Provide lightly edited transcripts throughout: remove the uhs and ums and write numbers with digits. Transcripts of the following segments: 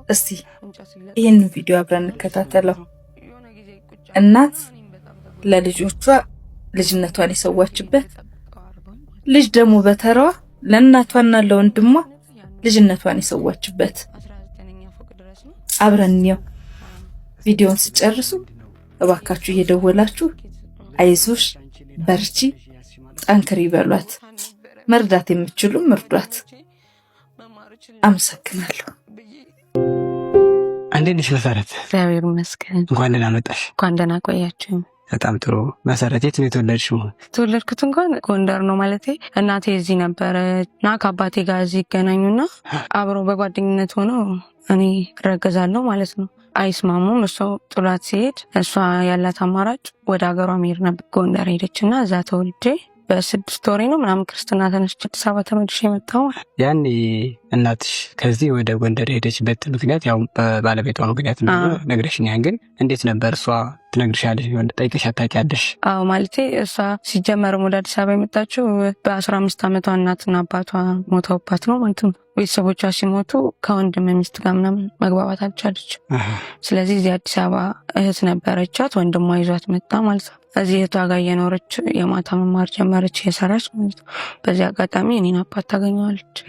እስቲ ይህን ቪዲዮ አብረን እንከታተለው። እናት ለልጆቿ ልጅነቷን የሰዋችበት፣ ልጅ ደግሞ በተራዋ ለእናቷና ለወንድሟ ልጅነቷን የሰዋችበት አብረን እንየው። ቪዲዮውን ስጨርሱ እባካችሁ እየደወላችሁ አይዞሽ፣ በርቺ፣ ጠንክሪ በሏት። መርዳት የምትችሉም እርዷት። አመሰግናለሁ። እንዴት ነሽ መሰረት? እግዚአብሔር ይመስገን። እንኳን ደህና መጣሽ። እንኳን ደህና ቆያችሁ። በጣም ጥሩ መሰረት፣ የት ነው የተወለድሽው? የተወለድኩት እንኳን ጎንደር ነው። ማለቴ እናቴ እዚህ ነበረች እና ከአባቴ ጋር እዚህ ይገናኙና አብረው በጓደኝነት ሆነው እኔ እረገዛለሁ ማለት ነው። አይስማሙም። እሷ ጥሏት ሲሄድ እሷ ያላት አማራጭ ወደ ሀገሯ መሄድ ነበር። ጎንደር ሄደች እና እዛ ተወልጄ በ6 ወሬ ነው ምናምን ክርስትና ተነስቼ አዲስ አበባ ተመልሼ የመጣሁ። ያኔ እናትሽ ከዚህ ወደ ጎንደር የሄደችበት ምክንያት ያው በባለቤቷ ምክንያት እንደሆነ ነግረሽኛል። ግን እንዴት ነበር እሷ ትነግርሻለሽ? ጠይቀሽ ታውቂያለሽ? አዎ፣ ማለቴ እሷ ሲጀመርም ወደ አዲስ አበባ የመጣችው በ15 ዓመቷ እናትና አባቷ ሞተውባት ነው ማለት ነው። ቤተሰቦቿ ሲሞቱ ከወንድም ሚስት ጋር ምናምን መግባባት አልቻለች። ስለዚህ እዚህ አዲስ አበባ እህት ነበረቻት፣ ወንድሟ ይዟት መጣ ማለት ነው። እዚህ እህቷ ጋር እየኖረች የማታ መማር ጀመረች፣ እየሰራች ማለት ነው። በዚህ አጋጣሚ እኔን አባት ታገኘዋለች።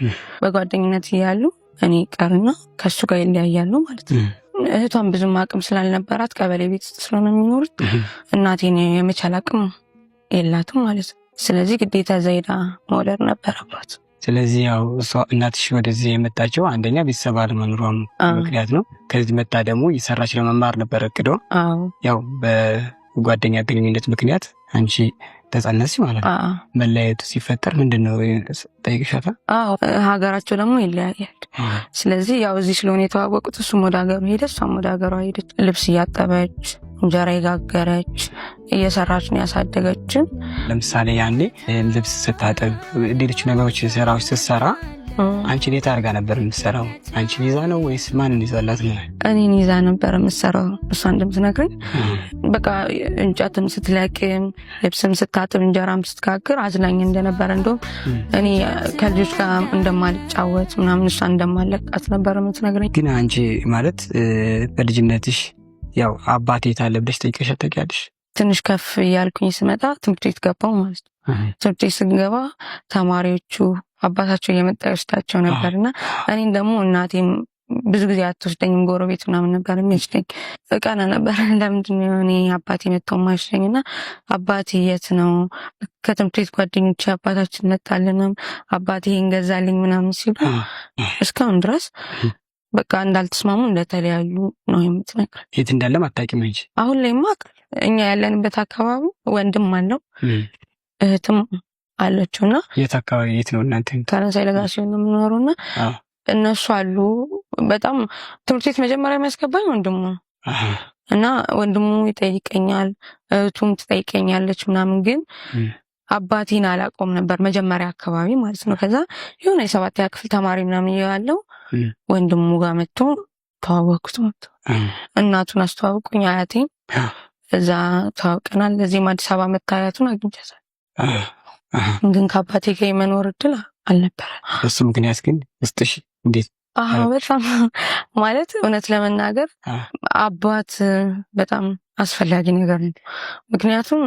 በጓደኝነት እያሉ እኔ ቀርና ከእሱ ጋር ይለያያሉ ማለት ነው። እህቷን ብዙም አቅም ስላልነበራት ቀበሌ ቤት ውስጥ ስለሆነ የሚኖሩት እናቴን የመቻል አቅም የላትም ማለት ነው። ስለዚህ ግዴታ ዘይዳ መውለድ ነበረባት። ስለዚህ ያው እሷ እናትሽ ወደዚህ የመጣችው አንደኛ ቤተሰብ አለመኖሯም ምክንያት ነው። ከዚህ መጣ ደግሞ እየሰራች ለመማር ነበር እቅዷ። ያው በጓደኛ ግንኙነት ምክንያት አንቺ ተጸነስሽ ማለት ነው። መለያየቱ ሲፈጠር ምንድን ነው ጠይቅሻታል? አዎ፣ ሀገራቸው ደግሞ ይለያያል። ስለዚህ ያው እዚህ ስለሆነ የተዋወቁት እሱም ወደ ሀገሩ ሄደ፣ እሷም ወደ ሀገሯ ሄደች። ልብስ እያጠበች እንጀራ የጋገረች እየሰራች ነው ያሳደገችን። ለምሳሌ ያኔ ልብስ ስታጥብ፣ ሌሎች ነገሮች ስራዎች ስትሰራ አንቺን የት አድርጋ ነበር የምትሰራው? አንቺን ይዛ ነው ወይስ ማንን ይዛላት ነው? እኔን ይዛ ነበር የምትሰራው። እሷ እንደምትነግረኝ በቃ እንጨትም ስትለቅም ልብስም ስታጥብ እንጀራም ስትጋግር አዝላኝ እንደነበረ፣ እንደውም እኔ ከልጆች ጋር እንደማልጫወት ምናምን እሷ እንደማለቃት ነበር የምትነግረኝ። ግን አንቺ ማለት በልጅነትሽ ያው አባቴ የት አለ ብለሽ ጠይቀሽ ታውቂያለሽ? ትንሽ ከፍ እያልኩኝ ስመጣ ትምህርት ቤት ገባሁ ማለት ነው። ትምህርት ቤት ስንገባ ተማሪዎቹ አባታቸው እየመጣ ይወስዳቸው ነበር እና እኔን ደግሞ እናቴም ብዙ ጊዜ አትወስደኝም፣ ጎረቤት ምናምን ነበር የሚወስደኝ። እቀና ነበር፣ ለምንድን ነው እኔ አባቴ መጥተው የማይወስደኝ? እና አባቴ የት ነው? ከትምህርት ቤት ጓደኞቼ አባታችን መጣልንም አባቴ ይሄን ገዛልኝ ምናምን ሲሉ እስካሁን ድረስ በቃ እንዳልተስማሙ እንደተለያዩ ነው የምትነግረኝ። የት እንዳለም አታውቂም እንጂ አሁን ላይማ እኛ ያለንበት አካባቢ ወንድም አለው እህትም አለችው እና የት አካባቢ የት ነው እናንተ? ፈረንሳይ ለጋሲዮን ነው የምኖረው እና እነሱ አሉ። በጣም ትምህርት ቤት መጀመሪያ የሚያስገባኝ ወንድሙ ነው እና ወንድሙ ይጠይቀኛል፣ እህቱም ትጠይቀኛለች ምናምን፣ ግን አባቴን አላውቀውም ነበር መጀመሪያ አካባቢ ማለት ነው። ከዛ የሆነ የሰባተኛ ክፍል ተማሪ ምናምን እያለሁ ወንድሙ ጋር መጥቶ ተዋወቅኩት ማለት ነው። እናቱን አስተዋውቁኝ አያቴን፣ እዛ ተዋውቀናል። እዚህም አዲስ አበባ መታ አያቱን አግኝቻታል። ግን ከአባቴ ጋር የመኖር እድል አልነበረም። እሱ ምክንያት ግን ውስጥሽ እንዴት? አዎ በጣም፣ ማለት እውነት ለመናገር አባት በጣም አስፈላጊ ነገር ነው። ምክንያቱም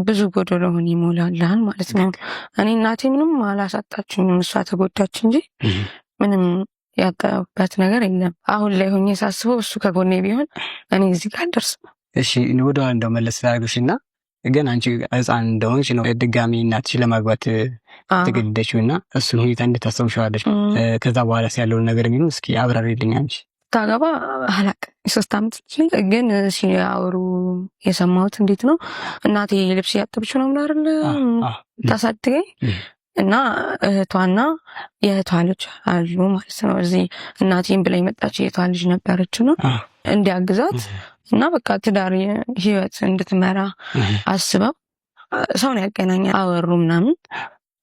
ብዙ ጎደሎህን ይሞላልሃል ማለት ነው። እኔ እናቴ ምንም አላሳጣችኝም፣ እሷ ተጎዳች እንጂ ምንም ያጣሁበት ነገር የለም። አሁን ላይ ሆኜ ሳስበው እሱ ከጎኔ ቢሆን እኔ እዚህ ጋር አልደርስም። እሺ፣ ወደኋላ እንደው መለስ ላድርግሽ እና ግን አንቺ ሕፃን እንደሆንሽ ነው ድጋሚ እናትሽ ለማግባት የተገደደችው እና እሱን ሁኔታ እንዴት ታስታውሻለሽ? ከዛ በኋላ ያለውን ነገር የሚሆን እስኪ አብራሪልኝ አንቺ። ታገባ አላውቅም። የ3 ዓመት ልጅ ነኝ። ግን ሲያወሩ የሰማሁት እንዴት ነው፣ እናቴ ልብስ እያጠበች ነው ምናምን ታሳድገኝ እና እህቷና የእህቷ ልጅ አሉ ማለት ነው። እዚህ እናቴን ብላ የመጣች የእህቷ ልጅ ነበረች ነው እንዲያግዛት እና በቃ ትዳር ህይወት እንድትመራ አስበው ሰውን ያገናኛል። አወሩ ምናምን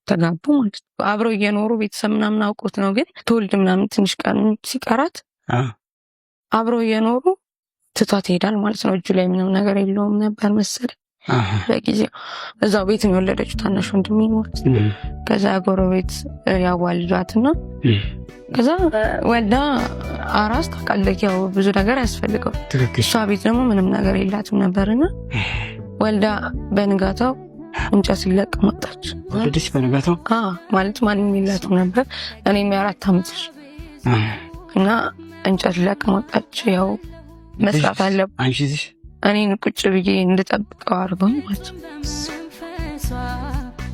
ተጋቡ ማለት ነው። አብረው እየኖሩ ቤተሰብ ምናምን አውቆት ነው። ግን ትውልድ ምናምን ትንሽ ቀን ሲቀራት አብረው እየኖሩ ትቷት ይሄዳል ማለት ነው። እጁ ላይ ምንም ነገር የለውም ነበር መሰለኝ። በጊዜው እዛው ቤት ነው የወለደችው ታናሽ ወንድሜ ማለት። ከዛ ጎረቤት ያዋልዷትና ከዛ ወልዳ አራስ ታውቃለህ፣ ያው ብዙ ነገር ያስፈልገው። እሷ ቤት ደግሞ ምንም ነገር የላትም ነበርና ወልዳ በንጋታው እንጨት ሊለቅም ወጣች። ወለደች በንጋታው? ማለት ማንም የላትም ነበር። እኔም የ4 ዓመት እና እንጨት ሊለቅም ወጣች። ያው መስራት አለብኝ። እኔን ቁጭ ብዬ እንድጠብቀው አድርገው ማለት ነው።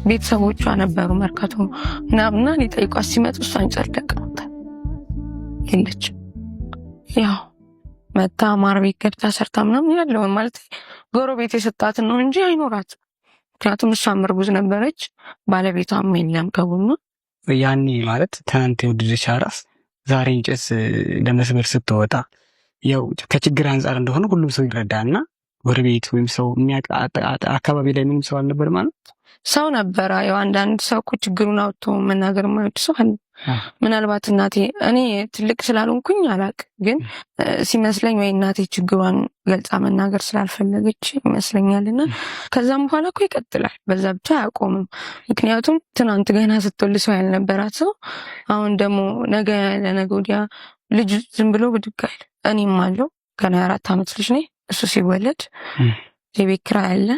ቤተሰቦቿ ነበሩ መርካቶ ምናምንና ሊጠይቋት ሲመጡ እሷ እንጨት ለቅማ የለችም። ያው መታ ማር ቤት ገብታ ሰርታ ምናምን ያለውን ማለት ጎረቤት የሰጣትን ነው እንጂ አይኖራትም። ምክንያቱም እሷም እርጉዝ ነበረች፣ ባለቤቷም የለም ከጎኗ። ያኔ ማለት ትናንት የወደደች አራስ ዛሬ እንጨት ለመስበር ስትወጣ ያው ከችግር አንጻር እንደሆነ ሁሉም ሰው ይረዳና ጎረቤት ወይም ሰው የሚያውቅ አካባቢ ላይ ምንም ሰው አልነበር ማለት ሰው ነበረ። ያው አንዳንድ ሰው እኮ ችግሩን አውጥቶ መናገር የማይወድ ሰው አለ። ምናልባት እናቴ እኔ ትልቅ ስላልሆንኩኝ አላቅ፣ ግን ሲመስለኝ ወይ እናቴ ችግሯን ገልጻ መናገር ስላልፈለገች ይመስለኛልና ከዛም በኋላ እኮ ይቀጥላል። በዛ ብቻ አያቆምም። ምክንያቱም ትናንት ገና ስትወልድ ሰው ያልነበራት ሰው አሁን ደግሞ ነገ ለነገ ወዲያ ልጅ ዝም ብሎ ብድግ አይል። እኔም አለው ገና የ4 ዓመት ልጅ ነኝ። እሱ ሲወለድ የቤት ኪራይ አለ፣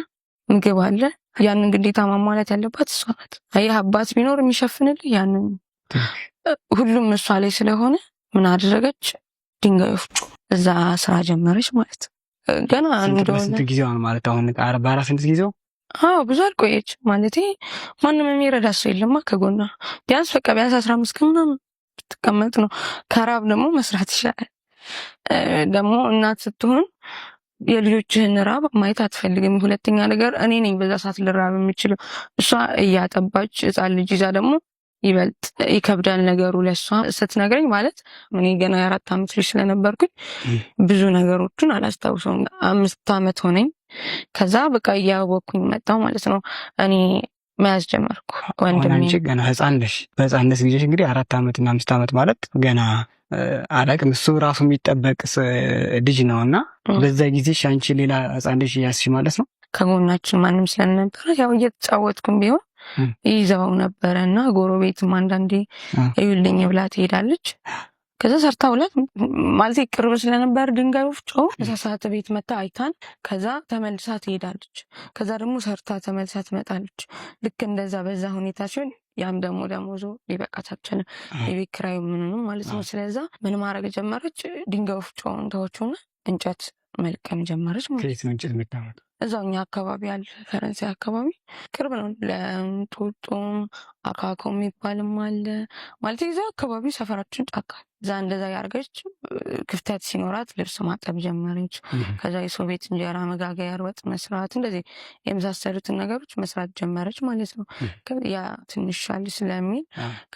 ምግብ አለ። ያንን ግዴታ ማሟላት ያለባት እሷ ናት። አየህ አባት ቢኖር የሚሸፍንልህ ያንን ሁሉም እሷ ላይ ስለሆነ ምን አደረገች? ድንጋይ ወፍጮ እዛ ስራ ጀመረች ማለት ገና እንደሆነ ስንት ጊዜው ነው ማለት አሁን በ46 ጊዜው? አዎ ብዙ አልቆየች ማለቴ ማንም የሚረዳ ሰው የለማ ከጎኗ። ቢያንስ በቃ ቢያንስ 15 ቀን ምናምን ብትቀመጥ ነው። ከራብ ደግሞ መስራት ይሻላል። ደግሞ እናት ስትሆን የልጆችህን ራብ ማየት አትፈልግም። ሁለተኛ ነገር እኔ ነኝ በዛ ሰዓት ልራብ የምችለው። እሷ እያጠባች ህፃን ልጅ ይዛ ደግሞ ይበልጥ ይከብዳል ነገሩ ለሷ። ስትነግረኝ ማለት እኔ ገና የ4 ዓመት ልጅ ስለነበርኩኝ ብዙ ነገሮችን አላስታውሰውም። 5 ዓመት ሆነኝ። ከዛ በቃ እያወቅኩኝ መጣሁ ማለት ነው። እኔ መያዝ ጀመርኩ። ወንድሜ አንቺ ገና ህፃን ነሽ። በህፃንነት ጊዜሽ እንግዲህ 4 ዓመት እና 5 ዓመት ማለት ገና አላቅም እሱ ራሱ የሚጠበቅ ልጅ ነውና በዛ ጊዜሽ አንቺ ሌላ ህፃን ልጅ ያዝሽ ማለት ነው። ከጎናችን ማንም ስለነበረ ያው እየተጫወትኩም ቢሆን ይዘው ነበረና ጎረቤትም አንዳንዴ እዩልኝ ብላ ትሄዳለች። ከዛ ሰርታ ውላት ማለት ቅርብ ስለነበር ድንጋይ ወፍጮ እዛ ሰዓት ቤት መታ አይታን ከዛ ተመልሳ ትሄዳለች። ከዛ ደግሞ ሰርታ ተመልሳ ትመጣለች። ልክ እንደዛ በዛ ሁኔታ ሲሆን ያም ደግሞ ደሞዙ ሊበቃት አልቻለም። የቤት ኪራዩ ምኑንም ማለት ነው። ስለዛ ምን ማድረግ ጀመረች? ድንጋይ ወፍጮውን ተወችውና እንጨት መልቀም ጀመረች ማለት ነው። ከየት ነው እንጨት የምታመጣው? እዛው እኛ አካባቢ አለ፣ ፈረንሳይ አካባቢ ቅርብ ነው። ለእንጦጦም አካኮ የሚባልም አለ ማለት እዛው አካባቢ ሰፈራችን ጫካ። እዛ እንደዛ ያርገች ክፍተት ሲኖራት ልብስ ማጠብ ጀመረች። ከዛ የሰው ቤት እንጀራ መጋገር፣ ወጥ መስራት፣ እንደዚህ የመሳሰሉትን ነገሮች መስራት ጀመረች ማለት ነው። ያ ትንሽ ሻል ስለሚል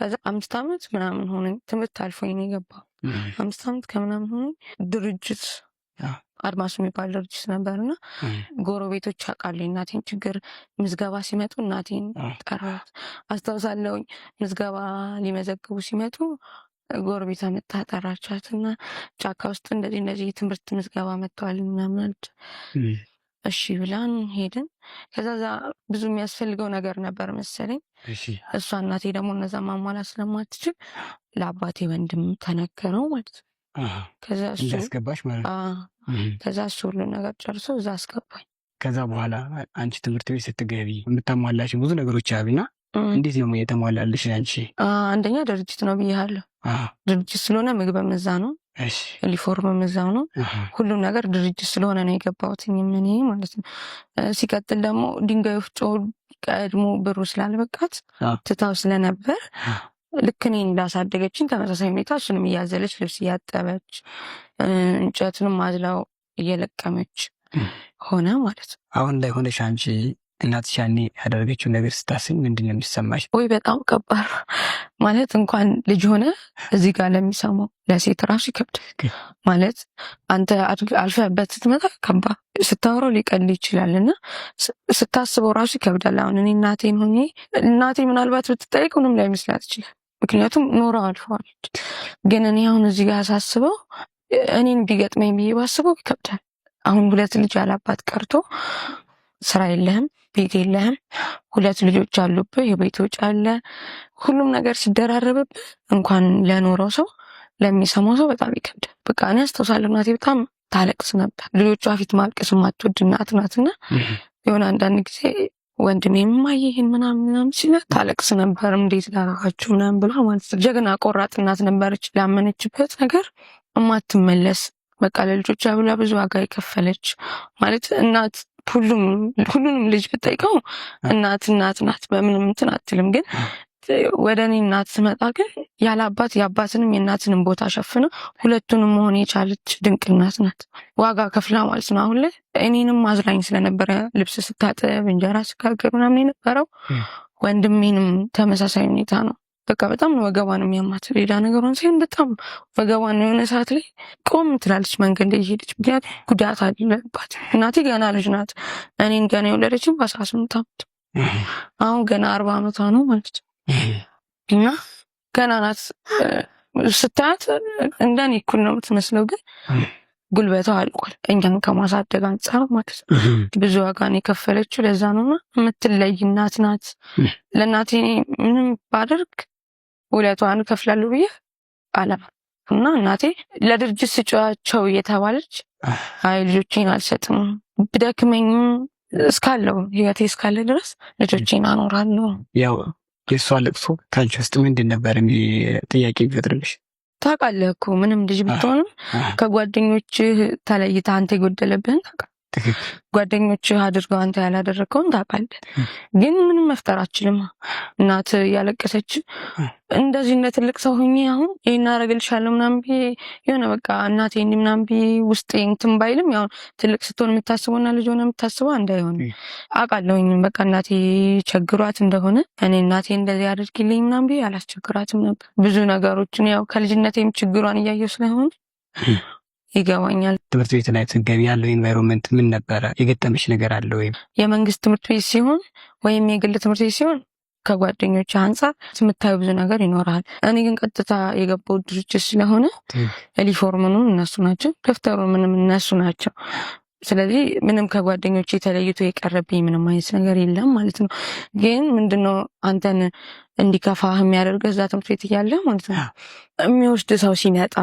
ከዛ 5 ዓመት ምናምን ሆነኝ ትምህርት አልፎኝ ነው የገባው። 5 ዓመት ከምናምን ሆነኝ ድርጅት አድማሱ የሚባል ድርጅት ነበርና ጎረቤቶች ያውቃሉ የእናቴን ችግር። ምዝገባ ሲመጡ እናቴን ጠራት አስታውሳለሁኝ። ምዝገባ ሊመዘግቡ ሲመጡ ጎረቤቷ መጥታ ጠራቻትና ጫካ ውስጥ እንደዚህ እንደዚህ ትምህርት ምዝገባ መጥተዋል ምናምን አለች። እሺ ብላን ሄድን። ከዛ እዛ ብዙ የሚያስፈልገው ነገር ነበር መሰለኝ። እሷ እናቴ ደግሞ እነዛ ማሟላት ስለማትችል ለአባቴ ወንድም ተነገረው ማለት ነው። ከዛ እሱ እንዳስገባሽ ማለት ነው። ከዛ እሱ ሁሉ ነገር ጨርሶ እዛ አስገባኝ። ከዛ በኋላ አንቺ ትምህርት ቤት ስትገቢ የምታሟላሽ ብዙ ነገሮች አሉና እንዴት ነው የተሟላልሽ አንቺ? አንደኛ ድርጅት ነው ብያለሁ። ድርጅት ስለሆነ ምግብም እዛ ነው፣ ዩኒፎርምም እዛው ነው። ሁሉም ነገር ድርጅት ስለሆነ ነው የገባሁት እኔ ማለት ነው። ሲቀጥል ደግሞ ድንጋይ ወፍጮ ቀድሞ ብሩ ስላልበቃት ትታው ስለነበር ልክ እኔ እንዳሳደገችኝ ተመሳሳይ ሁኔታ እሱንም እያዘለች ልብስ እያጠበች እንጨቱንም አዝላው እየለቀመች ሆነ ማለት ነው። አሁን ላይ ሆነሽ አንቺ እናትሽ ያኔ ያደረገችው ነገር ስታስቢ ምንድን ነው የሚሰማሽ? ወይ በጣም ከባድ ማለት እንኳን ልጅ ሆነ እዚህ ጋር ለሚሰማው ለሴት ራሱ ይከብዳል። ማለት አንተ አልፈህበት ስትመጣ ከባድ ስታወራው ሊቀል ይችላል እና ስታስበው ራሱ ይከብዳል። አሁን እኔ እናቴን ሆኜ እናቴ ምናልባት ብትጠይቅ ምንም ላይመስላት ይችላል። ምክንያቱም ኖረው አልፈዋለች። ግን እኔ አሁን እዚህ ጋር ሳስበው እኔን ቢገጥመኝ ብዬ ባስበው ይከብዳል። አሁን 2 ልጅ ያላባት ቀርቶ ስራ የለህም፣ ቤት የለህም፣ 2 ልጆች አሉብህ፣ የቤት ወጪ አለ። ሁሉም ነገር ሲደራረብብህ እንኳን ለኖረው ሰው ለሚሰማው ሰው በጣም ይከብዳል። በቃ እኔ አስታውሳለሁ እናቴ በጣም ታለቅስ ነበር። ልጆቿ ፊት ማልቀስ የማትወድ እናት ናትና የሆነ አንዳንድ ጊዜ ወንድሜ እማዬ ይሄን ምናምን ምናምን ሲላት ታለቅስ ነበር። እንዴት ላደርጋችሁ ምናምን ብላ ማለት ነው። ጀግና ቆራጥ እናት ነበረች። ላመነችበት ነገር እማትመለስ በቃ ለልጆቿ ብላ ብዙ ዋጋ የከፈለች ማለት እናት ሁሉንም ልጅ ብጠይቀው እናት እናት ናት፣ በምንም እንትን አትልም። ግን ወደ እኔ እናት ስመጣ ግን ያለ አባት የአባትንም የእናትንም ቦታ ሸፍና ሁለቱንም መሆን የቻለች ድንቅ እናት ናት። ዋጋ ከፍላ ማለት ነው። አሁን ላይ እኔንም አዝላኝ ስለነበረ ልብስ ስታጥብ እንጀራ ስጋግር ምናምን የነበረው ወንድሜንም ተመሳሳይ ሁኔታ ነው። በቃ በጣም ነው ወገቧን የሚያማት። ሌላ ነገሯን ሳይሆን በጣም ወገቧን የሆነ ሰዓት ላይ ቆም ትላለች መንገድ ላይ እየሄደች፣ ምክንያቱም ጉዳት አለባት። እናቴ ገና ልጅ ናት። እኔን ገና የወለደችኝ በ18 ዓመት፣ አሁን ገና 40 ዓመቷ ነው ማለት ነው። እና ገና ናት። ስታያት እንደኔ እኩል ነው የምትመስለው፣ ግን ጉልበቷ አልቋል። እኛን ከማሳደግ አንጻር ማለት ነው። ብዙ ዋጋን የከፈለችው ለዛ ነውና የምትለይ እናት ናት። ለእናቴ ምንም ባደርግ ውለቷን እከፍላለሁ ብዬ አላምንም። እና እናቴ ለድርጅት ስጫቸው እየተባለች አይ ልጆቼን አልሰጥም፣ ብደክመኝም እስካለው ህይወቴ እስካለ ድረስ ልጆቼን አኖራለሁ። ያው የእሷ ለቅሶ ከአንቺ ውስጥ ምንድን ነበር ጥያቄ የሚፈጥርልሽ? ታውቃለህ እኮ ምንም ልጅ ብትሆንም ከጓደኞችህ ተለይተህ አንተ የጎደለብህን ታውቃለህ። ጓደኞችህ አድርገው አንተ ያላደረግከውን ታውቃለህ። ግን ምንም መፍጠር አትችልም። እናት እያለቀሰች እንደዚህ እንደ ትልቅ ሰው ሆኜ አሁን ይሄን አደርግልሻለሁ ምናምን ብዬ የሆነ በቃ እናቴ እንዲህ ምናምን ብዬ ውስጤ እንትን ባይልም ያው ትልቅ ስትሆን የምታስበውና ልጅ ሆነ የምታስበው አንድ አይሆንም። አውቃለሁኝ በቃ እናቴ ቸግሯት እንደሆነ እኔ እናቴ እንደዚህ አድርጊልኝ ምናምን ብዬ አላስቸግራትም ነበር። ብዙ ነገሮችን ያው ከልጅነቴም ችግሯን እያየሁ ስለሆነ ይገባኛል። ትምህርት ቤት ላይ ስትገቢ ያለው environment ምን ነበረ? የገጠመሽ ነገር አለ ወይ? የመንግስት ትምህርት ቤት ሲሆን ወይም የግል ትምህርት ቤት ሲሆን ከጓደኞች አንፃር የምታየው ብዙ ነገር ይኖራል። እኔ ግን ቀጥታ የገባው ድርጅት ስለሆነ ዩኒፎርሙንም እነሱ ናቸው፣ ደብተሩ ምንም እነሱ ናቸው። ስለዚህ ምንም ከጓደኞቼ ተለይቶ የቀረብኝ ምንም አይነት ነገር የለም ማለት ነው። ግን ምንድነው አንተን እንዲከፋህ የሚያደርገህ እዛ ትምህርት ቤት እያለ ማለት ነው የሚወስድ ሰው ሲመጣ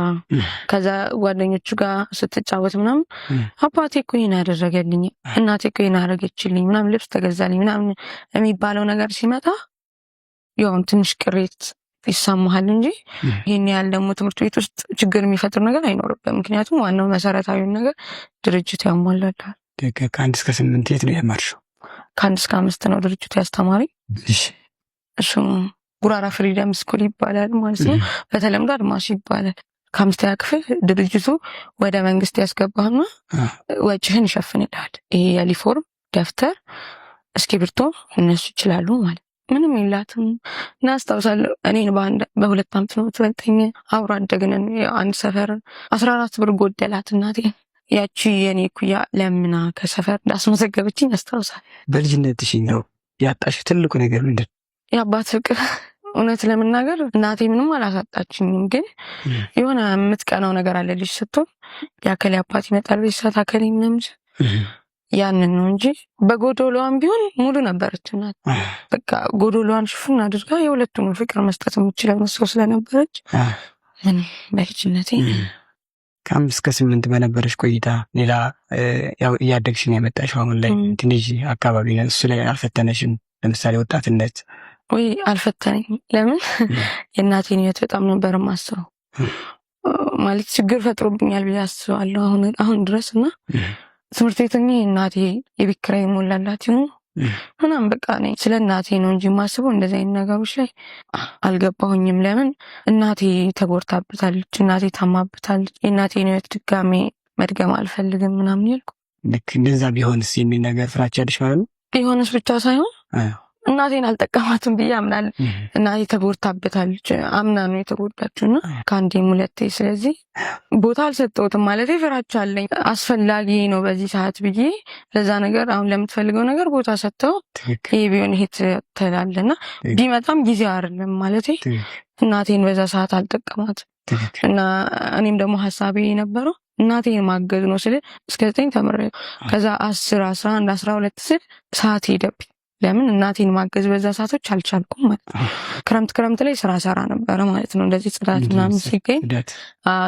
ከዛ ጓደኞቹ ጋር ስትጫወት ምናምን አባቴ እኮ ይሄን አደረገልኝ፣ እናቴ እኮ ይሄን አደረገችልኝ ምናምን ልብስ ተገዛልኝ ምናምን የሚባለው ነገር ሲመጣ ያው ትንሽ ቅሬት ይሰማሃል እንጂ ይሄን ያህል ደግሞ ትምህርት ቤት ውስጥ ችግር የሚፈጥር ነገር አይኖርም። ምክንያቱም ዋናው መሰረታዊው ነገር ድርጅቱ ያሟላልሃል። ከ1 እስከ 8 የት ነው የማርሽው? ከ1 እስከ 5 ነው ድርጅቱ ያስተማረኝ። እሱ ጉራራ ፍሪደም ስኩል ይባላል ማለት ነው። በተለምዶ አድማስ ይባላል። ከአምስተኛ ክፍል ድርጅቱ ወደ መንግስት ያስገባህና ወጪህን ይሸፍንልሃል። ይሄ የዩኒፎርም ደብተር፣ እስክሪብቶ እነሱ ይችላሉ ማለት ምንም የላትም። እና አስታውሳለሁ እኔን በ2 ዓመት ነው የምትበልጠኝ። አብሮ አደግነን አንድ ሰፈር 14 ብር ጎደላት እናቴ። ያቺ የኔ ኩያ ለምና ከሰፈር እንዳስመዘገበችኝ አስታውሳለሁ። በልጅነትሽ ነው ያጣሽው ትልቁ ነገር ምንድን ነው? የአባት ፍቅር። እውነት ለመናገር እናቴ ምንም አላሳጣችኝም፣ ግን የሆነ የምትቀናው ነገር አለ ልጅ ስትሆን ያከሌ አባት ይመጣል በዚህ ሰዓት አከሌ ምናምን ያንን ነው እንጂ በጎዶሎዋም ቢሆን ሙሉ ነበረች እናት። በቃ ጎዶሎዋን ሽፍን አድርጋ የሁለቱንም ፍቅር መስጠት የምትችል ሰው ስለነበረች ምንም በልጅነቴ። ከ5 እስከ 8 በነበረች ቆይታ ሌላ ያው እያደግሽ ነው የመጣሽው አሁን ላይ ትንሽ አካባቢ ነው፣ እሱ ላይ አልፈተነሽም? ለምሳሌ ወጣትነት ወይ አልፈተነኝም። ለምን የእናቴን ህይወት በጣም ነበር የማስበው። ማለት ችግር ፈጥሮብኛል ብዬ አስባለሁ አሁን ድረስ። እና ትምህርት ቤት ሆኜ እናቴ የቤት ኪራይ ሞላላት ይሁን ምናምን በቃ እኔ ስለ እናቴ ነው እንጂ የማስበው እንደዚህ አይነት ነገሮች ላይ አልገባሁኝም። ለምን እናቴ ተጎድታበታለች፣ እናቴ ታማበታለች፣ የእናቴን ህይወት ድጋሜ መድገም አልፈልግም ምናምን ያልኩ። ልክ እንደዛ ቢሆንስ የሚል ነገር ፍራቻ አለሽ ማለት ነው? ቢሆንስ ብቻ ሳይሆን እናቴን አልጠቀማትም ብዬ አምናለሁ። እናቴ ተጎድታበታለች፣ አምና ነው የተጎዳችው እና ከአንዴም ሁለቴ። ስለዚህ ቦታ አልሰጠሁትም ማለት ፍራቻ አለኝ። አስፈላጊ ነው በዚህ ሰዓት ብዬ ለዛ ነገር አሁን ለምትፈልገው ነገር ቦታ ሰጥተው ይሄ ቢሆን ይሄ ትላለና ቢመጣም ጊዜው አይደለም ማለቴ እናቴን በዛ ሰዓት አልጠቀማትም። እና እኔም ደግሞ ሀሳቤ የነበረው እናቴን ማገዝ ነው ስል እስከ 9 ተምሬ ከዛ 10 11 12 ስል ሰዓት ሄደብኝ። ለምን እናቴን ማገዝ በዛ ሰዓቶች አልቻልኩም ማለት ነው። ክረምት ክረምት ላይ ስራ ሰራ ነበረ ማለት ነው። እንደዚህ ጽዳት ምናምን ሲገኝ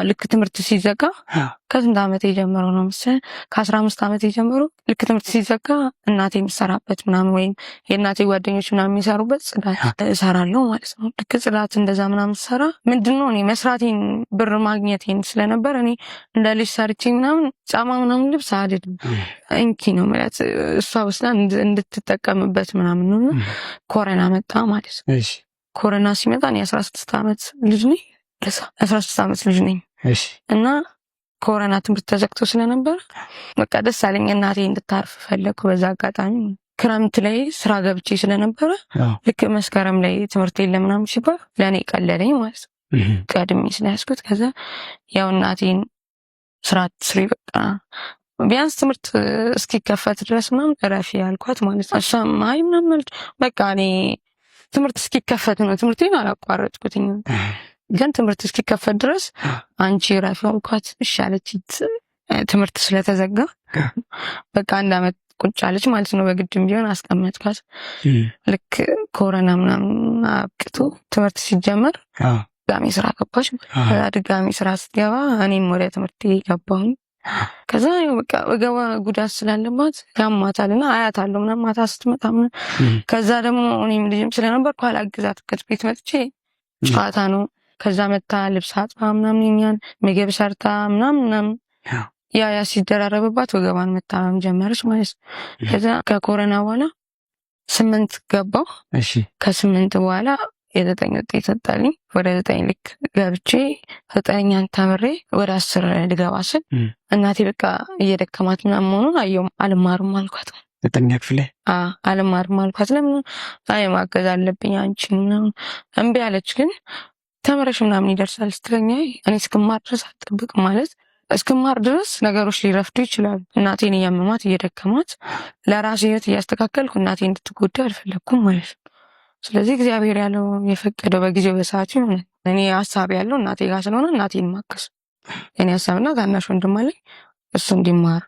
ልክ ትምህርት ሲዘጋ ከስንት ዓመት የጀመረው ነው መሰለኝ ከ15 ዓመት የጀመረው ልክ ትምህርት ሲዘጋ እናቴ የምትሰራበት ምናምን ወይም የእናቴ ጓደኞች ምናምን የሚሰሩበት ጽዳት እሰራለሁ ማለት ነው። ልክ ጽዳት እንደዛ ምናምን ሰራ ምንድነው እኔ መስራቴን ብር ማግኘቴን ስለነበር እኔ እንደ ልጅ ሰርቼ ምናምን ጫማ ምናምን ልብስ አይደለም እንኪ ነው ማለት እሷ ወስዳ እንድትጠቀምበት ምናምን ነው። ኮሮና መጣ ማለት ነው። ኮሮና ሲመጣ እኔ 16 ዓመት ልጅ ነኝ። 16 ዓመት ልጅ ነኝ። እና ኮሮና ትምህርት ተዘግቶ ስለነበር በቃ ደስ አለኝ። እናቴ እንድታርፍ ፈለኩ። በዛ አጋጣሚ ክረምት ላይ ስራ ገብቼ ስለነበረ ልክ መስከረም ላይ ትምህርት የለም ምናምን ሲባል ለእኔ ቀለለኝ ማለት ነው። ቀድሜ ስለያዝኩት ከዛ ያው እናቴን ስራ ትስሪ በቃ ቢያንስ ትምህርት እስኪከፈት ድረስ ምናምን እረፊ ያልኳት ማለት ነው። እሷም አይ ምናምን በቃ እኔ ትምህርት እስኪከፈት ነው ትምህርቴን አላቋረጥኩትኝ ግን ትምህርት እስኪከፈት ድረስ አንቺ እረፊ አልኳት። እሺ አለች። ትምህርት ስለተዘጋ በቃ አንድ አመት ቁጭ አለች ማለት ነው። በግድም ቢሆን አስቀመጥኳት። ልክ ኮሮና ምናምን አብቅቶ ትምህርት ሲጀመር ድጋሚ ስራ ገባች። ከዛ ድጋሚ ስራ ስትገባ እኔም ወደ ትምህርት ገባሁኝ። ከዛ በቃ ወገቧ ጉዳት ስላለባት ያማታልና አያታለሁ ምናምን ማታ ስትመጣ ምናምን። ከዛ ደግሞ እኔም ልጅም ስለነበርኩ አላግዛት ቤት መጥቼ ጨዋታ ነው። ከዛ መታ ልብስ አጥባ ምናምን የኛን ምግብ ሰርታ ምናምን ምናምን ያ ያ ሲደራረብባት ወገቧን መታመም ጀመረች ማለት ነው። ከዛ ከኮሮና በኋላ 8 ገባሁ። ከ8 በኋላ የ9 ውጤት ወጣልኝ። ወደ 9 ልክ ገብቼ 9ኛን ተምሬ ወደ 10 ልገባ ስል እናቴ በቃ እየደከማት ምናምን መሆኑን አየሁ። አልማርም አልኳት። 9ኛ ክፍል ላይ አልማርም አልኳት። ለምን አይ ማገዝ አለብኝ አንቺን ምናምን እምቢ አለች። ግን ተምረሽ ምናምን ይደርሳል ስትለኝ እኔ እስክማር ድረስ አልጠብቅም ማለት እስክማር ድረስ ነገሮች ሊረፍዱ ይችላሉ። እናቴን እያመማት እየደከማት ለራሴ ህይወት እያስተካከልኩ እናቴ እንድትጎዳ አልፈለኩም ማለት ነው። ስለዚህ እግዚአብሔር ያለው የፈቀደው በጊዜው በሰዓቱ ይሆናል። እኔ ሀሳብ ያለው እናቴ ጋር ስለሆነ እናቴን ማገዝ የኔ ሀሳብና ታናሽ ወንድም አለኝ እሱ እንዲማር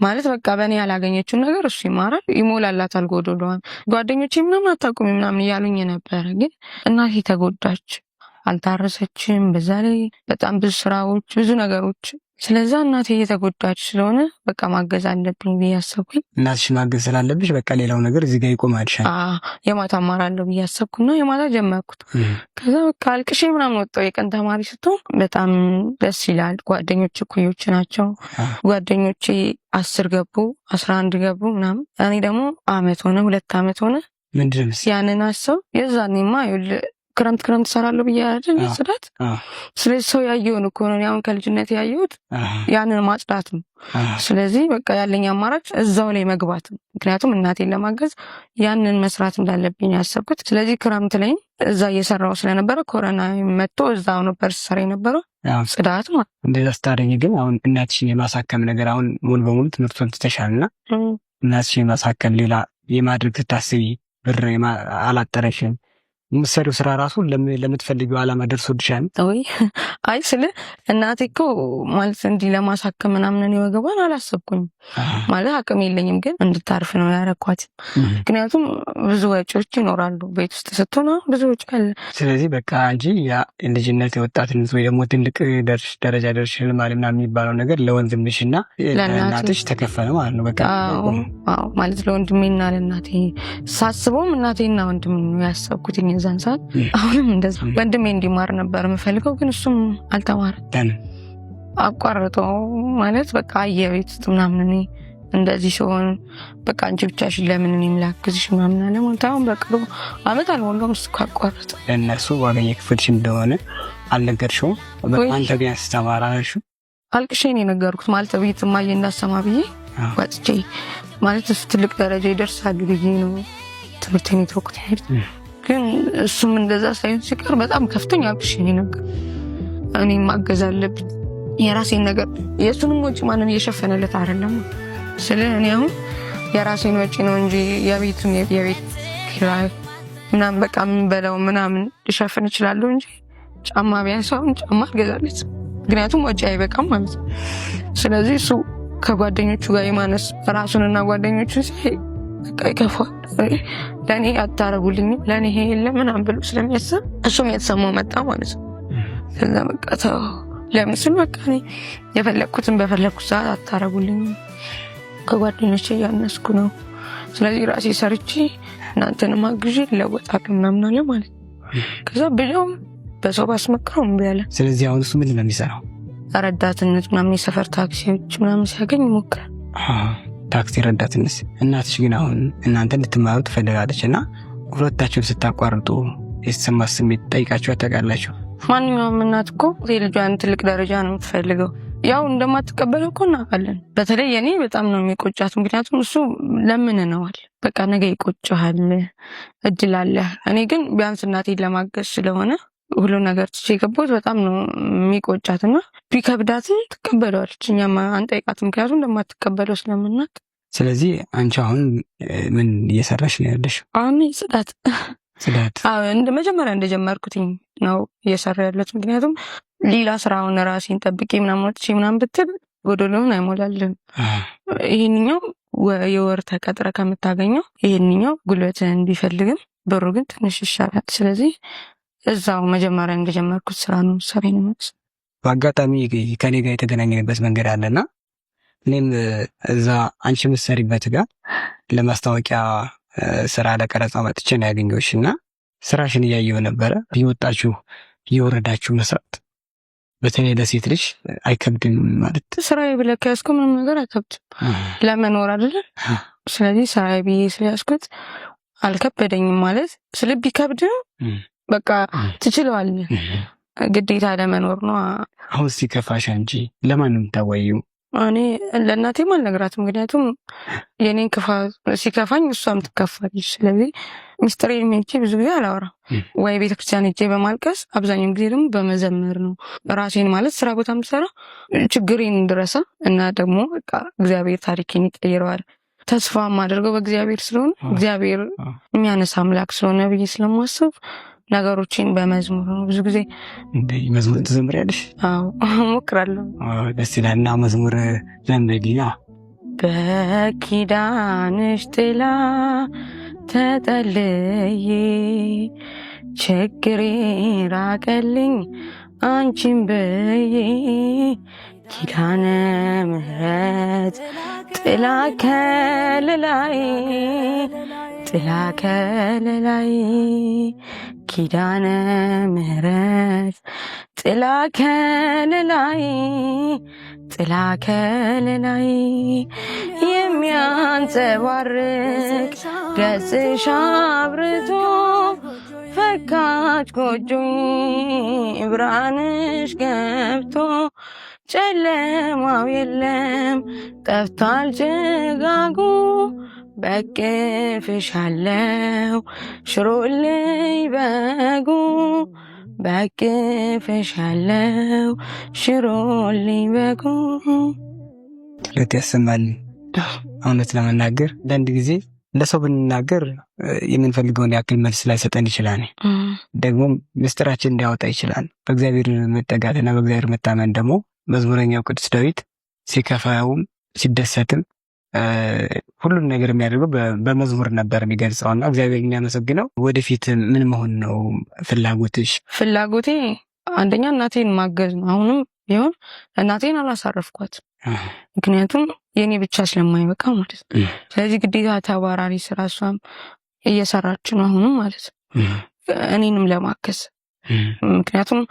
ማለት በቃ በእኔ ያላገኘችውን ነገር እሱ ይማራል፣ ይሞላላታል ጎዶሎዋን። ጓደኞቼ ምናምን አታቁሚ ምናምን እያሉኝ ነበረ። ግን እናቴ ተጎዳች፣ አልታረሰችም። በዛ ላይ በጣም ብዙ ስራዎች፣ ብዙ ነገሮች። ስለዛ እናቴ እየተጎዳች ስለሆነ በቃ ማገዝ አለብኝ ብዬ አሰብኩኝ። እናትሽ ማገዝ ስላለብሽ በቃ ሌላው ነገር እዚህ ጋር ይቆማል። የማታ እማራለሁ ብዬ አሰብኩና የማታ ጀመርኩት። ከዛ በቃ አልቅሼ ምናምን ወጣሁ። የቀን ተማሪ ስትሆን በጣም ደስ ይላል። ጓደኞች እኩዮች ናቸው። ጓደኞቼ 10 ገቡ 11 ገቡ ምናምን። እኔ ደግሞ አመት ሆነ 2 አመት ሆነ። ምንድነው ያንን አሰብ የዛኔማ ይኸውልህ ክረምት ክረምት እሰራለሁ ብዬ አይደል ጽዳት። ስለዚህ ሰው ያየውን እኮ ነው። አሁን ከልጅነት ያየሁት ያንን ማጽዳት ነው። ስለዚህ በቃ ያለኝ አማራጭ እዛው ላይ መግባት ነው። ምክንያቱም እናቴን ለማገዝ ያንን መስራት እንዳለብኝ ያሰብኩት። ስለዚህ ክረምት ላይ እዛ እየሰራው ስለነበረ ኮሮና መጥቶ እዛው ነበር ስሰራ የነበረው ጽዳት ማለት። እንደዛ ስታደርጊ ግን አሁን እናትሽን የማሳከም ነገር አሁን ሙሉ በሙሉ ትምህርቱን ትተሻልና እናትሽን የማሳከም ሌላ የማድረግ ስታስቢ ብር አላጠረሽም። የምትሰሪው ስራ ራሱ ለምትፈልጊው ዓላማ ደርሶልሻል ወይ? አይ ስለ እናቴ እኮ ማለት እንዲህ ለማሳከም ምናምን እኔ ወገቧን አላሰብኩኝም ማለት አቅም የለኝም፣ ግን እንድታርፍ ነው ያረኳት። ምክንያቱም ብዙ ወጪዎች ይኖራሉ ቤት ውስጥ ስትሆን ብዙ ወጪ አለ። ስለዚህ በቃ እንጂ ያ ልጅነት የወጣትነት ወይ ደግሞ ትልቅ ደረጃ ደርሽ ልማል ምናምን የሚባለው ነገር ለወንድምሽና ለእናትሽ ተከፈለ ማለት ነው። በቃ አዎ ማለት ለወንድሜና ለእናቴ ሳስበውም እናቴና ወንድሜ ነው ያሰብኩት የዛን ሰዓት። አሁንም እንደዛ ወንድሜ እንዲማር ነበር የምፈልገው፣ ግን እሱም አልተማረም። አቋርጦ ማለት በቃ አየቤት ውስጥ ምናምን እኔ እንደዚህ ሲሆን በቃ አንቺ ብቻሽን ለምን እኔም ላግዝሽ ምናምን አለ ማለት። አሁን በቅርቡ አመት አልሞላውም እሱ ካቋረጠ። ለእነሱ ዋጋ እየከፈልሽ እንደሆነ አልነገርሽውም? አንተ ግን ስተማር አላልሽም? አልቅሼ ነው የነገርኩት ማለት ቤት እማዬ እንዳሰማ ብዬ ወጥቼ ማለት እሱ ትልቅ ደረጃ ይደርሳል ብዬ ነው ትምህርቴን የተውኩት። ግን እሱም እንደዛ ሳይሆን ሲቀር በጣም ከፍቶኝ አልቅሼ ነው የነገርኩት። እኔም ማገዝ አለብኝ የራሴን ነገር፣ የእሱንም ወጪ ማንም እየሸፈነለት አይደለም። ስለ እኔ አሁን የራሴን ወጪ ነው እንጂ የቤቱን የቤት ኪራይ ምናምን በቃ ምን በለው ምናምን ልሸፍን እችላለሁ እንጂ ጫማ ቢያንሰውን ጫማ አልገዛለት፣ ምክንያቱም ወጪ አይበቃም ማለት ነው። ስለዚህ እሱ ከጓደኞቹ ጋር የማነስ ራሱንና ጓደኞቹን ሲያይ በቃ ይከፋል። ለእኔ አታረጉልኝም፣ ለእኔ ይሄ የለም ምናምን ብሎ ስለሚያስብ እሱም የተሰማው መጣ ማለት ነው። ከዛ በቃ ተው ለምን ስል በቃ እኔ የፈለግኩትን በፈለግኩት ሰዓት አታረጉልኝም፣ ከጓደኞቼ እያነስኩ ነው። ስለዚህ ራሴ ሰርቼ እናንተንም አግዤ እለወጣለሁ ምናምን አለ ማለት ነው። ከዛ ብለውም በሰው ባስመክረው እምቢ አለ። ስለዚህ አሁን እሱ ምንድን ነው የሚሰራው? ረዳትነት ምናምን የሰፈር ታክሲዎች ምናምን ሲያገኝ ይሞክራል። ታክሲ ረዳትነት። እናትሽ ግን አሁን እናንተ እንድትማሩ ትፈልጋለች እና ሁለታችሁን ስታቋርጡ የተሰማ ስሜት ጠይቃችሁ ታውቃላችሁ? ማንኛውም እናት እኮ የልጇን ትልቅ ደረጃ ነው የምትፈልገው። ያው እንደማትቀበለው እኮ እናውቃለን። በተለይ የኔ በጣም ነው የሚቆጫት። ምክንያቱም እሱ ለምንነዋል፣ በቃ ነገ ይቆጭሃል፣ እድል አለ። እኔ ግን ቢያንስ እናቴን ለማገዝ ስለሆነ ሁሉ ነገር ትቼ የገባሁት በጣም ነው የሚቆጫት እና ቢከብዳትም ትቀበለዋለች። እኛም አንጠይቃትም፣ ምክንያቱም እንደማትቀበለው ስለምናውቅ። ስለዚህ አንቺ አሁን ምን እየሰራሽ ነው ያለሽ? አሁን ጽዳት ጽዳት መጀመሪያ እንደጀመርኩትኝ ነው እየሰራ ያለት። ምክንያቱም ሌላ ስራውን ራሴን ጠብቄ ምናምን ወጥቼ ምናምን ብትል ጎደሎውን አይሞላልም። ይሄንኛው የወር ተቀጥረ ከምታገኘው ይሄንኛው ጉልበትህን ቢፈልግም ብሩ ግን ትንሽ ይሻላል። ስለዚህ እዛው መጀመሪያ እንደጀመርኩት ስራ ነው ሰሪ ነው። በአጋጣሚ ከኔ ጋር የተገናኘንበት መንገድ አለና እኔም እዛ አንቺ የምትሰሪበት ጋር ለማስታወቂያ ስራ ለቀረጻ መጥቼ ነው ያገኘሁሽ እና ስራሽን እያየሁ ነበረ። እየወጣችሁ እየወረዳችሁ መስራት በተለይ ለሴት ልጅ አይከብድም ማለት? ስራዬ ብለህ ከያዝከው ምንም ነገር አይከብድም፣ ለመኖር አይደለ? ስለዚህ ስራዬ ብዬ ስለያዝኩት አልከበደኝም ማለት ስል ቢከብድም በቃ ትችለዋለህ፣ ግዴታ ለመኖር ነው። አሁን ሲከፋሽ አንቺ ለማን ነው የምታወይው? እኔ ለእናቴም አልነግራትም፣ ምክንያቱም የኔን ሲከፋኝ እሷም ትከፋለች። ስለዚህ ሚስጥሬን ሄጄ ብዙ ጊዜ አላወራም፣ ወይ ቤተክርስቲያን ሄጄ በማልቀስ አብዛኛውን ጊዜ ደግሞ በመዘመር ነው ራሴን ማለት ስራ ቦታ የምሰራ ችግሬን እንድረሳ እና ደግሞ በቃ እግዚአብሔር ታሪኬን ይቀይረዋል ተስፋ የማደርገው በእግዚአብሔር ስለሆነ እግዚአብሔር የሚያነሳ አምላክ ስለሆነ ብዬ ስለማስብ ነገሮችን በመዝሙር ነው ብዙ ጊዜ። መዝሙር ትዘምሪያለሽ? አዎ እሞክራለሁ። ደስ ይላል። እና መዝሙር ዘምሪልኛ። በኪዳንሽ ጥላ ተጠልዬ ችግሬ ራቀልኝ አንቺን ብዬ ኪዳነ ምሕረት ጥላ ከለላይ ጥላ ከለላይ ኪዳነ ምሕረት ጥላ ከለላይ ጥላ ከለላይ የሚያንጸባርቅ ገጽሽ አብርቶ ፈካች ጎጆዬ ብርሃንሽ ገብቶ ጨለማው የለም ጠፍቷል ጭጋጉ በቅፍሽ አለው ሽሮልኝ በጉ በቅፍሽ አለው ሽሮልኝ በጉ። ለት ያሰማል። እውነት ለመናገር አንዳንድ ጊዜ ለሰው ብንናገር የምንፈልገውን ያክል መልስ ላይሰጠን ይችላል። ደግሞ ምስጢራችን እንዲያወጣ ይችላል። በእግዚአብሔር መጠጋትና በእግዚአብሔር መታመን ደግሞ መዝሙረኛው ቅዱስ ዳዊት ሲከፋውም ሲደሰትም ሁሉን ነገር የሚያደርገው በመዝሙር ነበር የሚገልጸውና እግዚአብሔር የሚያመሰግነው። ወደፊት ምን መሆን ነው ፍላጎትሽ? ፍላጎቴ አንደኛ እናቴን ማገዝ ነው። አሁንም ቢሆን እናቴን አላሳረፍኳት፣ ምክንያቱም የእኔ ብቻ ስለማይበቃ ማለት ነው። ስለዚህ ግዴታ ተባራሪ ስራ እሷም እየሰራች ነው አሁንም ማለት ነው፣ እኔንም ለማገዝ ምክንያቱም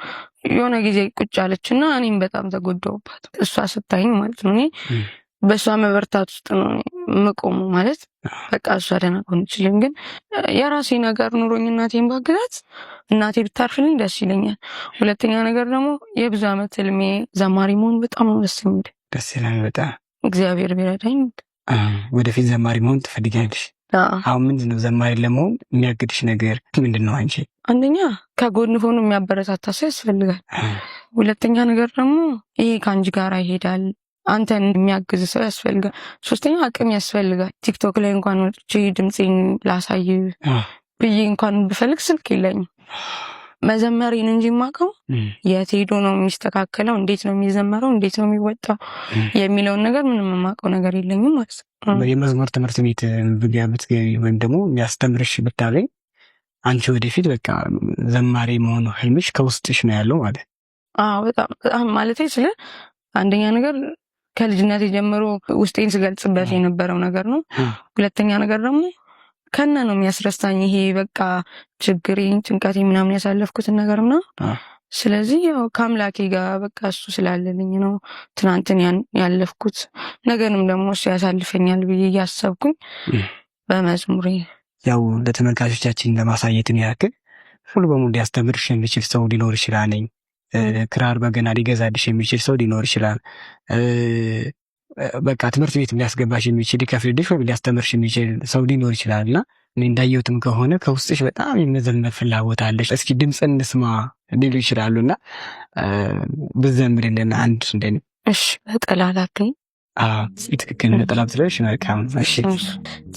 የሆነ ጊዜ ቁጭ አለችና እኔም በጣም ተጎዳሁባት እሷ ስታይኝ ማለት ነው። እኔ በእሷ መበርታት ውስጥ ነው የምቆመው ማለት በቃ እሷ ደህና ከሆነችልኝ፣ ግን የራሴ ነገር ኑሮኝ እናቴን ባግዛት እናቴ ብታርፍልኝ ደስ ይለኛል። ሁለተኛ ነገር ደግሞ የብዙ ዓመት ህልሜ ዘማሪ መሆን በጣም ነው ደስ የሚል። ደስ ይላል በጣም። እግዚአብሔር ቢረዳኝ። ወደፊት ዘማሪ መሆን ትፈልጊያለሽ? አሁን ምንድን ነው ዘማሪ ለመሆን የሚያግድሽ ነገር ምንድን ነው? አንቺ አንደኛ ከጎን ሆኖ የሚያበረታታ ሰው ያስፈልጋል። ሁለተኛ ነገር ደግሞ ይሄ ከአንቺ ጋር ይሄዳል አንተን የሚያግዝ ሰው ያስፈልጋል። ሶስተኛ አቅም ያስፈልጋል። ቲክቶክ ላይ እንኳን ወጥቼ ድምፄን ላሳይ ብዬ እንኳን ብፈልግ ስልክ የለኝም። መዘመሬን እንጂ የማውቀው የት ሄዶ ነው የሚስተካከለው፣ እንዴት ነው የሚዘመረው፣ እንዴት ነው የሚወጣው የሚለውን ነገር ምንም የማውቀው ነገር የለኝም ማለት ነው። የመዝሙር ትምህርት ቤት ብትገቢ ወይም ደግሞ የሚያስተምርሽ ብታገኝ አንቺ ወደፊት በቃ ዘማሪ መሆኑ ህልምሽ ከውስጥሽ ነው ያለው ማለት? አዎ በጣም በጣም ማለት ስለ አንደኛ ነገር ከልጅነት ጀምሮ ውስጤን ስገልጽበት የነበረው ነገር ነው። ሁለተኛ ነገር ደግሞ ከነ ነው የሚያስረሳኝ ይሄ በቃ ችግሬን ጭንቀቴ ምናምን ያሳለፍኩትን ነገር ምናምን። ስለዚህ ያው ከአምላኬ ጋር በቃ እሱ ስላለልኝ ነው ትናንትን ያለፍኩት፣ ነገንም ደግሞ እሱ ያሳልፈኛል ብዬ እያሰብኩኝ በመዝሙሬ። ያው ለተመልካቾቻችን ለማሳየትን ያክል ሙሉ በሙሉ ሊያስተምርሽ የሚችል ሰው ሊኖር ይችላል። ክራር በገና ሊገዛልሽ የሚችል ሰው ሊኖር ይችላል። በቃ ትምህርት ቤት ሊያስገባሽ የሚችል፣ ሊከፍልልሽ ወይም ሊያስተምርሽ የሚችል ሰው ሊኖር ይችላል። እና እኔ እንዳየሁትም ከሆነ ከውስጥሽ በጣም የመዘመር ፍላጎት አለሽ። እስኪ ድምፅ እንስማ ሊሉ ይችላሉ እና ብትዘምሪልን አንድ እንደኔ። እሺ፣ ነጠላ ላክኝ። ትክክል፣ ነጠላ ብትለሽ መልካም። እሺ።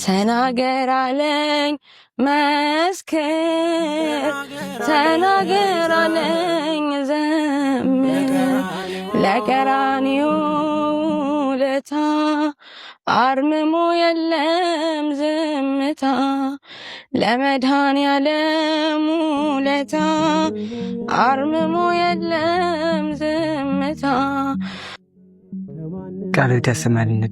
ተናገር አለኝ መስክር፣ ተናገር አለኝ ዘምር፣ ለቀራንዮ ውለታ አርምሞ የለም ዝምታ፣ ለመድኃኔዓለም ውለታ አርምሞ የለም ዝምታ። ቃል ያሰማልን።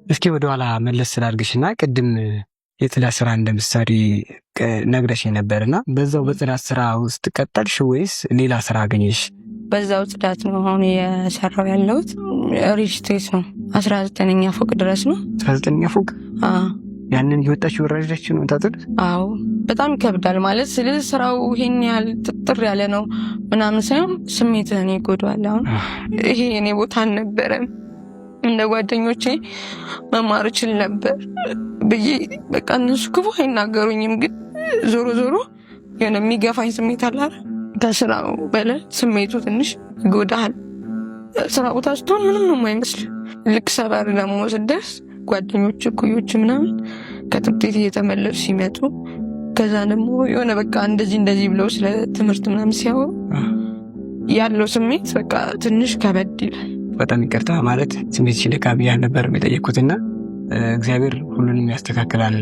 እስኪ ወደኋላ መለስ ስላድርግሽና ቅድም የጽዳት ስራ እንደምትሰሪ ነግረሽ ነበርና በዛው በጽዳት ስራ ውስጥ ቀጠልሽ ወይስ ሌላ ስራ አገኘሽ? በዛው ጽዳት ነው አሁን የሰራው ያለሁት። ሪል ስቴት ነው፣ 19ኛ ፎቅ ድረስ ነው። 19ኛ ፎቅ? ያንን እየወጣች ወራጅ ነው ታጥር? አዎ፣ በጣም ይከብዳል። ማለት ስለ ስራው ይሄን ያህል ጥጥር ያለ ነው ምናምን ሳይሆን ስሜትህን ይጎዳዋል። አሁን ይሄ የኔ ቦታ አልነበረም፣ እንደ ጓደኞቼ መማር እችል ነበር ብዬ፣ በቃ እነሱ ክፉ አይናገሩኝም፣ ግን ዞሮ ዞሮ የሆነ የሚገፋኝ ስሜት አለ አይደል? ከስራው በላይ ስሜቱ ትንሽ ይጎዳሃል። ስራ ቦታ ስትሆን ምንም ነው የማይመስል። ልክ ሰፈር ደግሞ ስደርስ ጓደኞች፣ እኩዮች ምናምን ከትምህርት ቤት እየተመለሱ ሲመጡ፣ ከዛ ደግሞ የሆነ በቃ እንደዚህ እንደዚህ ብለው ስለ ትምህርት ምናምን ሲያወሩ ያለው ስሜት በቃ ትንሽ ከበድ ይላል። በጣም ይቅርታ፣ ማለት ስሜት ሲለካ ብያል ነበር የጠየቅኩትና እግዚአብሔር ሁሉንም ያስተካክላል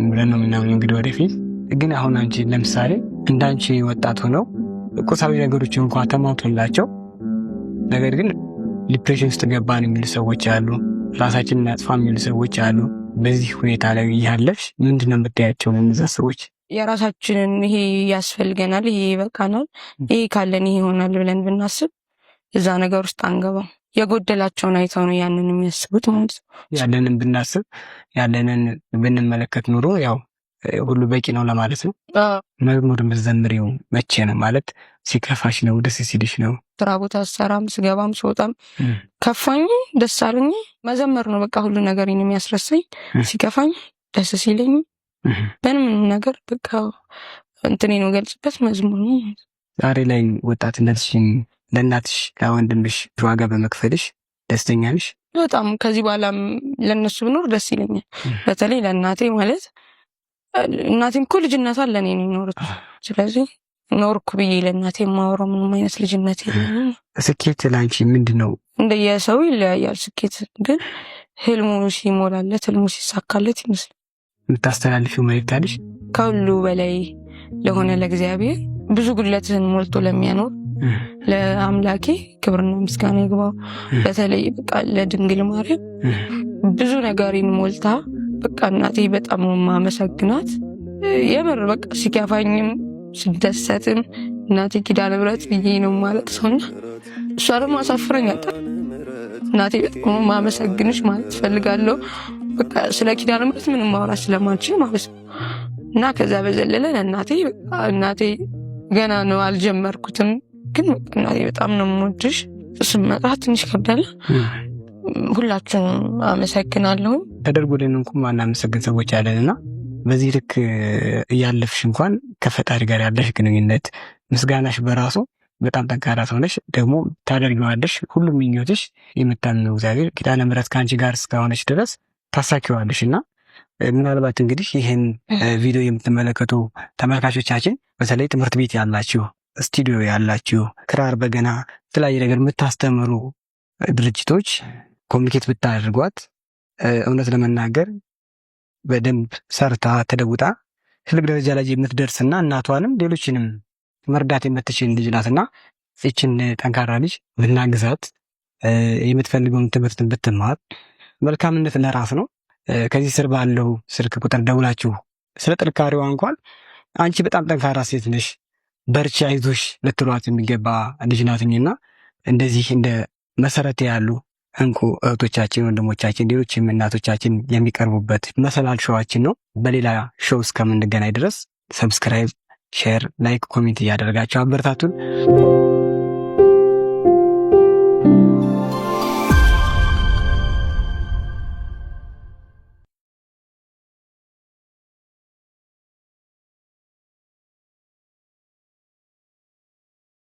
ብለን ነው የምናምነው። እንግዲህ ወደፊት ግን አሁን አንቺ ለምሳሌ እንዳንቺ ወጣት ሆነው ቁሳዊ ነገሮች እንኳ ተሟልቶላቸው ነገር ግን depression ውስጥ ገባን የሚሉ ሰዎች አሉ። ራሳችንን እናጥፋ የሚሉ ሰዎች አሉ። በዚህ ሁኔታ ላይ እያለፍሽ ምንድን ነው የምታያቸው እነዛ ሰዎች? የራሳችንን ይሄ ያስፈልገናል፣ ይሄ ይበቃናል፣ ይሄ ካለን ይሄ ይሆናል ብለን ብናስብ እዛ ነገር ውስጥ አንገባም። የጎደላቸውን አይተው ነው ያንን የሚያስቡት ማለት ነው። ያለንን ብናስብ፣ ያለንን ብንመለከት ኑሮ ያው ሁሉ በቂ ነው ለማለት ነው። መዝሙር የምትዘምሪው መቼ ነው? ማለት ሲከፋሽ ነው? ደስ ሲልሽ ነው? ስራ ቦታ ስሰራም፣ ስገባም ስወጣም፣ ከፋኝ ደስ አለኝ መዘመር ነው በቃ ሁሉ ነገር የሚያስረሳኝ። ሲከፋኝ ደስ ሲለኝ በምንም ነገር በቃ እንትኔ ነው ገልጽበት መዝሙር ነው። ዛሬ ላይ ወጣትነትሽን ለእናትሽ ለወንድምሽ ዋጋ በመክፈልሽ ደስተኛ ነሽ? በጣም፣ ከዚህ በኋላም ለእነሱ ብኖር ደስ ይለኛል። በተለይ ለእናቴ፣ ማለት እናቴም እኮ ልጅነቷን ለእኔ ነው የኖረችው። ስለዚህ ኖርኩ ብዬ ለእናቴ የማወራው ምንም አይነት ልጅነት የለኝም። ስኬት ለአንቺ ምንድን ነው? እንደየሰው ይለያያል። ስኬት ግን ህልሙ ሲሞላለት፣ ህልሙ ሲሳካለት ይመስላል። የምታስተላልፊው መልዕክት አለሽ? ከሁሉ በላይ ለሆነ ለእግዚአብሔር፣ ብዙ ጉድለትህን ሞልቶ ለሚያኖር ለአምላኬ ክብርና ምስጋና ይግባው። በተለይ በቃ ለድንግል ማርያም፣ ብዙ ነገሬን ሞልታ፣ በቃ እናቴ በጣም ነው የማመሰግናት። የምር በቃ ሲከፋኝም ስደሰትም እናቴ ኪዳነ ምሕረት ብዬ ነው ማለት ሰውና እሷ ደግሞ አሳፍረኝ አጣ። እናቴ በጣም ነው የማመሰግንሽ ማለት እፈልጋለሁ። በቃ ስለ ኪዳነ ምሕረት ምንም ማውራት ስለማልችል ማለት ነው። እና ከዛ በዘለለ ለእናቴ፣ እናቴ ገና ነው አልጀመርኩትም፣ ግን በቃ እናቴ በጣም ነው የምወድሽ። ስመጣ ትንሽ ከብዳለ። ሁላችሁንም አመሰግናለሁ። ተደርጎልን እንኳን ማናመሰግን ሰዎች አለን እና በዚህ ልክ እያለፍሽ እንኳን ከፈጣሪ ጋር ያለሽ ግንኙነት፣ ምስጋናሽ በራሱ በጣም ጠንካራ ሰው ነሽ። ደግሞ ታደርጊዋለሽ። ሁሉም ምኞትሽ የምታምነው እግዚአብሔር፣ ኪዳነ ምሕረት ከአንቺ ጋር እስከሆነች ድረስ ታሳኪዋለሽ። እና ምናልባት እንግዲህ ይህን ቪዲዮ የምትመለከቱ ተመልካቾቻችን በተለይ ትምህርት ቤት ያላችሁ፣ ስቱዲዮ ያላችሁ፣ ክራር፣ በገና፣ የተለያየ ነገር የምታስተምሩ ድርጅቶች communicate ብታደርጓት እውነት ለመናገር በደንብ ሰርታ ተለውጣ ትልቅ ደረጃ ላይ የምትደርስና እናቷንም ሌሎችንም መርዳት የምትችል ልጅ ናትና ይችን ጠንካራ ልጅ ብናግዛት የምትፈልገውን ትምህርትን ብትማር መልካምነት ለራስ ነው። ከዚህ ስር ባለው ስልክ ቁጥር ደውላችሁ ስለ ጥንካሬዋ እንኳን አንቺ በጣም ጠንካራ ሴት ነሽ፣ በርቺ፣ አይዞሽ ልትሏት የሚገባ ልጅ ናትኝና እንደዚህ እንደ መሰረት ያሉ እንቁ እህቶቻችን፣ ወንድሞቻችን፣ ሌሎችም እናቶቻችን የሚቀርቡበት መሰላል show ኣችን ነው። በሌላ show እስከምንገናኝ ድረስ subscribe፣ share፣ like፣ comment እያደረጋችሁ አበረታቱን።